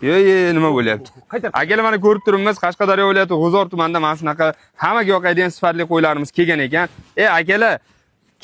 Yo, yo, nima bo'lyapti? Qaytar. Akalar, mana ko'rib turibmiz, Qashqadaryo viloyati G'uzor tumanida mana shunaqa hammaga yoqadigan sifatli qo'ylarimiz kelgan ekan. E, akalar,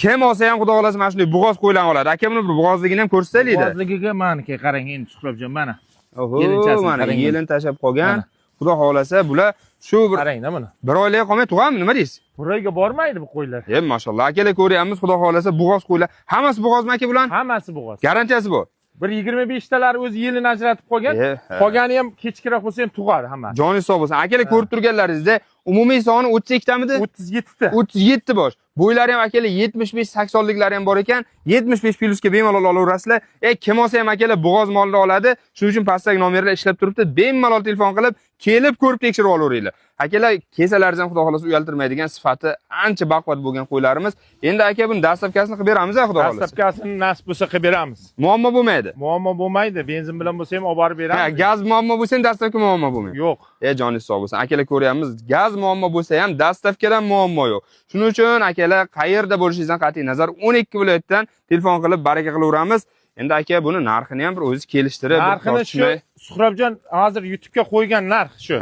kim olsa ham, xudo xolasa, mana shunday bo'g'oz qo'ylarni oladi. Aka, buni bir bo'g'ozligini ham ko'rsataylik-da. Bo'g'ozligiga maniki qarang endi, Suhrobjon, mana. Oho, Yelinchasini mana qarang. Yelin tashlab qolgan. Mana. Xudo xolasa, bular shu bir Qarang-da buni. bir oylik qolmay tug'adimi, nima deysiz? Bir oyga bormaydi bu qo'ylar. E, mashalloh. Akalar, ko'ryapmiz, xudo xolasa, bo'g'oz qo'ylar. Hammasi bo'g'ozmi, aka, bular? Hammasi bo'g'oz. Garantiyasi bor. Bir 25 talari o'zi yelin ajratib qolgan. E, ha. Qolgani ham kechikroq bo'lsa ham tug'adi hammasi. Joni sog' bo'lsin. Akalar, ko'rib turganlaringizda umumiy soni 32 tamidi? 37 ta. 37 bosh. Bo'ylari ham, akalar, 75 80liklari ham bor ekan. 75 plyusga bemalol olaverasizlar. E, kim olsa ham, akalar, bo'g'oz molni oladi. Shuning uchun pastdagi nomerlar ishlab turibdi. Bemalol telefon qilib, kelib ko'rib tekshirib olaveringlar. Akalar, kelsalaringiz ham, xudo xolasa, uyaltirmaydigan sifati ancha baquvvat bo'lgan qo'ylarimiz. Endi, aka, buni доставка sini qilib beramiz, xudo xolasa. Доставка sini nasib bo'lsa qilib beramiz. Muammo bo'lmaydi. Muammo bo'lmaydi. Benzin bilan bo'lsa ham olib borib Ha, beramiz. gaz muammo bo'lsa ham, доставка muammo bo'lmaydi. Yo'q. E, joningiz sog' bo'lsin. Akalar, ko'ryapmiz, gaz muammo bo'lsa ham, доставка dan muammo yo'q. Shuning uchun, akalar, qayerda bo'lishingizdan qat'iy nazar 12 viloyatdan telefon qilib baraka qilaveramiz. Endi, aka, buni narxini ham bir o'zingiz kelishtirib, bir Narxini shu tortishmay. Suhrobjon, hozir YouTube'ga qo'ygan narx shu.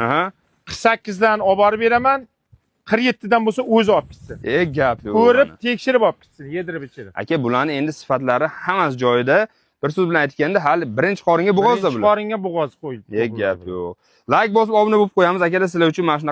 48 dan olib borib beraman. 47 dan bo'lsa o'zi olib ketsin. E, gap yo'q. Ko'rib, Mana. tekshirib olib ketsin, yedirib ichirib. Aka, bularni endi sifatlari hammasi joyida. Bir so'z bilan aytganda, hali birinchi qoringa bo'g'ozda Birinchi bular. qoringa bo'g'oz qo'yildi. E, gap yo'q. Like bosib obuna bo'lib qo'yamiz, akalar, sizlar uchun mana shunaqa